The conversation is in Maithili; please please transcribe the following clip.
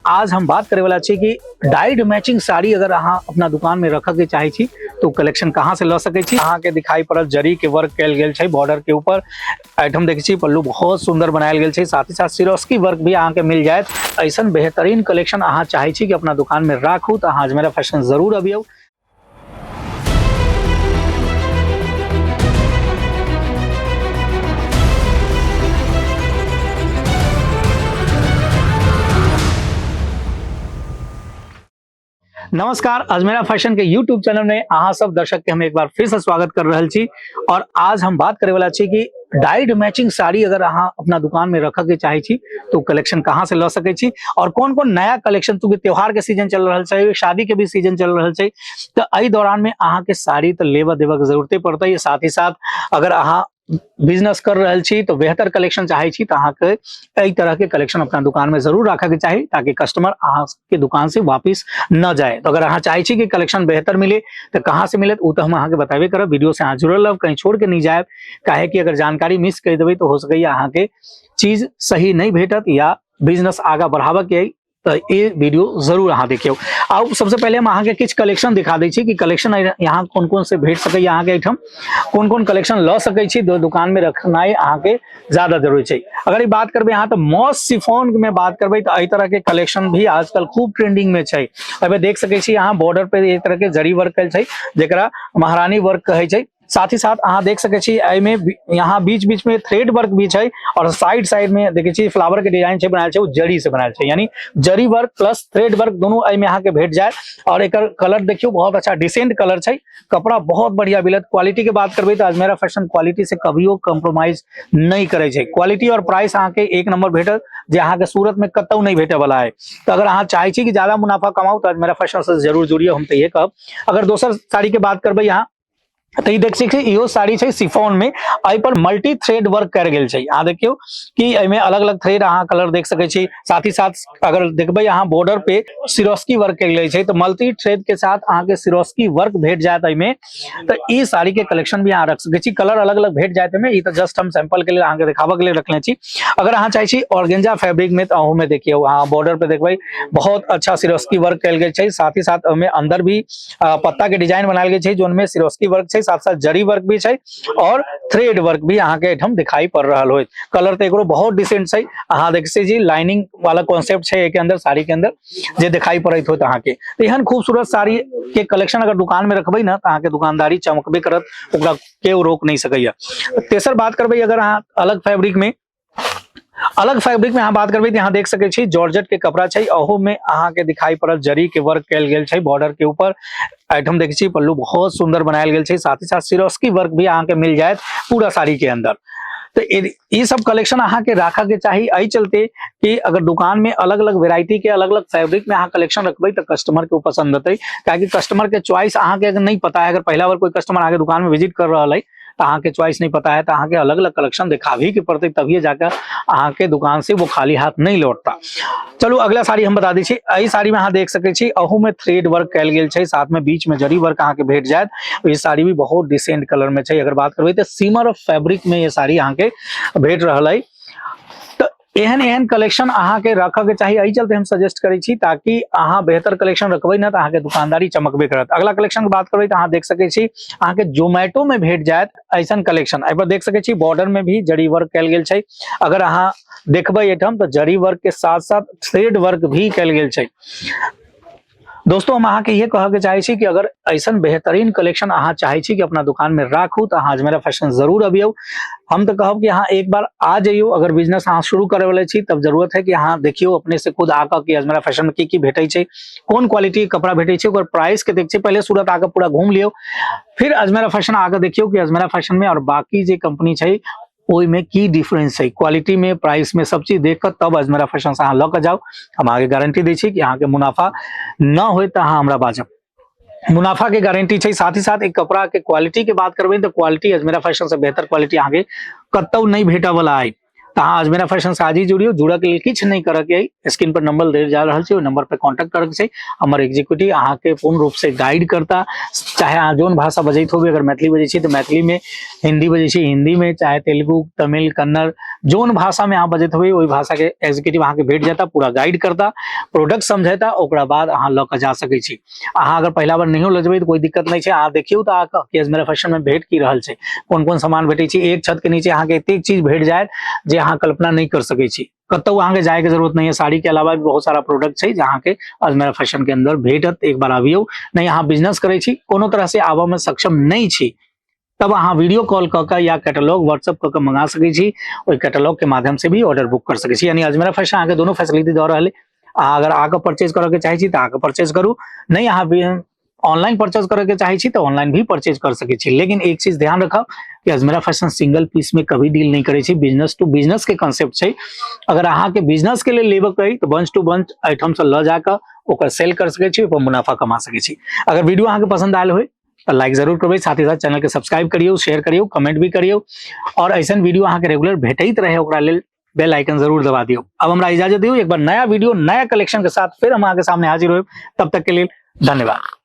आज हम बात करे वाला छी कि डाइड मैचिंग साड़ी अगर अहाँ अपना दुकान में रखऽ के चाहे छी तो कलेक्शन कहाँ से ल सकै छी। अहाँ के दिखाई पड़ल जरी के वर्क कयल गेल छै बॉर्डर के ऊपर। आइटम देखै छी पल्लू बहुत सुंदर बनायल गेल छै, साथ ही साथ सिरोस्की वर्क भी अहाँ के मिल जायत। ऐसन बेहतरीन कलेक्शन अहाँ चाहे छी कि अपना दुकान में राखू तो अहाँ अजमेरा फैशन जरूर अबियौ। नमस्कार, अजमेरा फैशन के यूट्यूब चैनल में अहाँ सब दर्शक के हम एक बार फिर से स्वागत कर रहल छी। और आज हम बात करे वाला छी कि डाइड मैचिंग साड़ी अगर अहाँ अपना दुकान में रखऽ के चाहे छी तो कलेक्शन कहाँ से ल सकै छी और कौन कौन नया कलेक्शन, चूंकि त्योहार के सीजन चल रहल छै, शादी के भी सीजन चल रहल छै, तो एहि दौरान में अहाँ के साड़ी तो लेबऽ देबऽ के जरूरते पड़तै। साथ ही साथ अगर अहाँ बिजनेस कर रहल छी तो बेहतर कलेक्शन चाहे छी तो अहाँ के एहि तरह के कलेक्शन अपना दुकान में जरूर रखे के चाही ताकि कस्टमर अहाँ के दुकान से वापिस न जाए। तो अगर अहाँ चाहे छी कि कलेक्शन बेहतर मिले तो कहाँ से मिले वो तो हम अहाँ के बताबे करब। वीडियो से अहाँ जुड़ल रहब, कहीं छोड़ के नहीं जाए, काहे कि अगर जानकारी मिस कर देबै तो हो सकैए अहाँ के चीज सही नहीं भेटत या बिजनेस आगा बढ़ाबऽ के तो ये वीडियो जरूर अहाँ देखियौ। आउ सबसे पहले हम अहाँ के किछु कलेक्शन दिखा दै छी कि कलेक्शन यहाँ कोन कोन से भेट सकैए, अहाँ के एहिठाम कोन कोन कलेक्शन लऽ सकै छी। दुकान में रखनाइ अहाँ के ज्यादा जरूरी छै। अगर ई बात करबै अहाँ तो मॉस सिफोन में बात करबै तो एहि तरह के कलेक्शन भी आजकल खूब ट्रेंडिंग में छै। एहिमे देख सकै छी अहाँ बॉर्डर पे एहि तरह के जरी वर्क कयल छै जेकरा महारानी वर्क कहै छै। साथ ही साथ अहाँ देख सकै छी एहिमे यहाँ बीच बीच में थ्रेड वर्क भी छै और साइड साइड में देखे छी फ्लावर के डिजाइन छै बनायल छै, ओ जरी से बनायल छै, यानी जरी वर्क प्लस थ्रेड वर्क दोनों एहिमे अहाँ के भेट जायत। और एकर कलर देखियौ बहुत अच्छा डिसेंट कलर छै, कपड़ा बहुत बढ़िया मिलत। क्वालिटी के बात करबै तो अजमेरा फैशन क्वालिटी से कभियो कॉम्प्रोमाइज नहीं करे छै। क्वालिटी और प्राइस अहाँ के एक नंबर भेटत जे अहाँ के सूरत में कतौ नहीं भेटे वाला है। तो अगर अहाँ चाहे छी कि ज्यादा मुनाफा कमाऊ तो अजमेरा फैशन से जरूर जुड़िए, हम तो ये कहब। अगर दोसर साड़ी के बात करबै यहाँ तो ई देख सकै छी इहो साड़ी छै सिफोन में, एहि पर मल्टी थ्रेड वर्क कयल गेल छै। अहाँ देखियौ कि एहिमे अलग अलग थ्रेड अहाँ कलर देख सकै छी। साथ ही साथ अगर देखबै अहाँ बॉर्डर पे सिरोस्की वर्क कयल गेल छै तो मल्टी थ्रेड के साथ अहाँ के सिरोस्की वर्क भेट जायत एहिमे। तो ई साड़ी के कलेक्शन भी अहाँ रख सकै छी, कलर अलग अलग भेट जायत एहिमे। ई तो जस्ट हम सैंपल के लेल अहाँ के देखाबऽ के लेल रखने छी। अगर अहाँ चाहे छी ऑर्गेंजा फैब्रिक में तो अहू में देखियौ अहाँ बॉर्डर पे देखबै बहुत अच्छा सिरोस्की वर्क कयल गेल छै। साथ ही साथ ओहिमे अंदर भी पत्ता के डिजाइन बनायल गेल छै जोन में सिरोस्की वर्क छै, साथ साथ जरी वर्क भी छै और थ्रेड वर्क भी अहाँ के एठाम दिखाई पड़ रहल होत। कलर तो एकरो बहुत डिसेंट छै, अहाँ देख सकै छी लाइनिंग वाला कॉन्सेप्ट छै एके अंदर साड़ी के अंदर जे दिखाई पड़ैत होत अहाँ के। तो एहन खूबसूरत साड़ी के कलेक्शन अगर दुकान में रखबै ना तो अहाँ के दुकानदारी चमकबे करत, ओकरा केओ रोक नहीं सकैया। तेसर बात करबै अगर अहाँ अलग फैब्रिक में, अलग फैब्रिक में अहाँ बात करबै तऽ यहाँ देख सकै छी जॉर्जेट के कपड़ा छै, अहू में अहाँ के दिखाई पड़ल जरी के वर्क कयल गेल छै बॉर्डर के ऊपर। आइटम देखै छी पल्लू बहुत सुंदर बनायल गेल छै, साथ ही साथ सिरोस्की वर्क भी अहाँ के मिल जायत पूरा साड़ी के अंदर। तो ई सब कलेक्शन अहाँ के राखऽ के चाही एहि चलते कि अगर दुकान में अलग अलग वेराइटी के अलग अलग फैब्रिक में अहाँ कलेक्शन रखबै तऽ कस्टमर के ओ पसंद एतै। काहेकि कस्टमर के चॉइस अहाँ के अगर नहीं पता है, अगर पहला बार कोई कस्टमर अहाँ के दुकान में विजिट कर रहल है तो अहाँ के चॉइस नहीं पता है तो अहाँ के अलग अलग कलेक्शन दिखाबी के पड़ते, तभिए जाकर अहाँ के दुकान से वो खाली हाथ नहीं लौटता। चलू अगला साड़ी हम बता दै छी। एहि साड़ी में अहाँ देख सकै छी अहू में थ्रेड वर्क कयल गेल छै, साथ में बीच में जरी वर्क अहाँ के भेट जायत। ई साड़ी भी बहुत डिसेंट कलर में छै। अगर बात करबै तऽ सीमर ऑफ फैब्रिक में ये साड़ी अहाँ के भेट रहल है। तो एहन एहन कलेक्शन अहाँ के रखऽ के चाही, एहि चलते हम सजेस्ट करै छी ताकि अहाँ बेहतर कलेक्शन रखबै ना तऽ अहाँ के दुकानदारी चमकबे करत। अगला कलेक्शन के बात करबै तऽ अहाँ देख सकै छी अहाँ के जोमेटो में भेट जायत ऐसन कलेक्शन। एहि पर देख सकै छी बॉर्डर में भी जरी वर्क कयल गेल छै। अगर अहाँ देखबै एहिठाम तऽ जरी वर्क के साथ साथ थ्रेड वर्क भी कयल गेल छै। दोस्तों हम अहाँ के ये कह के चाहे छी कि अगर ऐसन बेहतरीन कलेक्शन अहाँ चाहे छी कि अपना दुकान में राखू तो अहाँ अजमेरा फैशन जरूर अबियौ। हम तो कहब कि अहाँ एक बार आ जाइयो। अगर बिजनेस अहाँ शुरू करे वाले छी तब जरूरत है कि अहाँ देखियो अपने से खुद आकर कि अजमेरा फैशन में की की भेटै छै, कोन क्वालिटी के कपड़ा भेटै छै, ओकर प्राइस के देख छै। पहले सूरत आकर पूरा घूम लियो, फिर अजमेरा फैशन आकर देखियो कि अजमेरा फैशन में और बाकी जे कंपनी छै ओहिमे की डिफरेंस है, क्वालिटी में, प्राइस में, सब चीज देख कर तब अजमेरा फैशन से अहाँ लऽ के जाउ। हम अहाँके गारंटी दै छी कि अहाँके मुनाफा न होय तऽ अहाँ हमरा बाजब, मुनाफा के गारंटी छै। साथ ही साथ एक कपड़ा के क्वालिटी के बात करबै तऽ क्वालिटी अजमेरा फैशन से बेहतर क्वालिटी अहाँके कतौ नहीं भेटऽ वाला है। तऽ अहाँ अजमेरा फैशन से आज ही जुड़ियौ। जुड़ऽ के लेल किछु नहि करऽ के अइ, स्क्रीन पर नंबर देल जा रहल छै, ओहि नंबर पर कांटेक्ट करऽ के छै। हमर एग्जीक्यूटिव अहाँके पूर्ण रूप से गाइड करता, चाहे अहाँ जोन भाषा बजैत होबै। अगर मैथिली बजै छी तऽ मैथिली में, हिंदी बजै छी हिंदी में, चाहे तेलुगु, तमिल, कन्नड़, जोन भाषा में अहाँ बजैत होबै, ओहि भाषा के एग्जीक्यूटिव अहाँके भेट जाता, पूरा गाइड करता, प्रोडक्ट समझेता, ओकरा बाद अहाँ लऽ कऽ जा सकै छी। अहाँ अगर पहिला बार नहियो लऽ जेबै तऽ कोई दिक्कत नहि छै। अहाँ देखियौ तऽ अहाँके कि अजमेरा फैशन में भेट की रहल छै, कोन कोन सामान भेटै छै। एक छत के नीचे अहाँके एतेक चीज भेट जायत जे अहाँ कल्पना नहि कर सकै छी। कतौ अहाँके जाय के जरूरत नहीं है। साड़ी के अलावा भी बहुत सारा प्रोडक्ट छै जे अहाँके अजमेरा फैशन के अंदर भेटत। एक बार आबियौ। नहि अहाँ बिजनेस करै छी, कोनो तरह से आबऽ में सक्षम नहि छी, तब अहाँ वीडियो कॉल कऽ कऽ या कैटलॉग व्हाट्सएप कऽ कऽ मंगा सकै छी। ओहि कैटलॉग के माध्यम से भी ऑर्डर बुक कर सकै छी। यानी अजमेरा फैशन अहाँके दोनों फैसिलिटी दऽ रहल है। अहाँ अगर आके परचेज करऽ के चाहै छी तऽ आके परचेज करू, नहि अहाँ ऑनलाइन परचेज करऽ के चाहै छी तऽ ऑनलाइन भी परचेज कर सकै छी। लेकिन एक चीज ध्यान रखब कि अजमेरा फैशन सिंगल पीस में कभी डील नहीं करै छै। बिजनेस टू बिजनेस के कॉन्सेप्ट छै। अगर अहाँके बिजनेस के लेल लेबऽ के अइ तऽ बंच टू बंच एहिठाम से लऽ जाकऽ ओकर सेल कर सकै छी, ओहिपर मुनाफा कमा सकै छी। अगर वीडियो अहाँके पसंद आयल होय तऽ लाइक जरूर करबै, साथ ही साथ चैनल के सब्सक्राइब करियौ, शेयर करियौ, कमेंट भी करियौ और ऐसन वीडियो अहाँके रेगुलर भेटैत रहे ओकरा लेल बेल आइकन जरूर दबा दियौ। अब हमरा इजाजत दियौ। एक बार नया वीडियो नया कलेक्शन के साथ फिर हम अहाँके सामने हाजिर होब। तब तक के लेल धन्यवाद।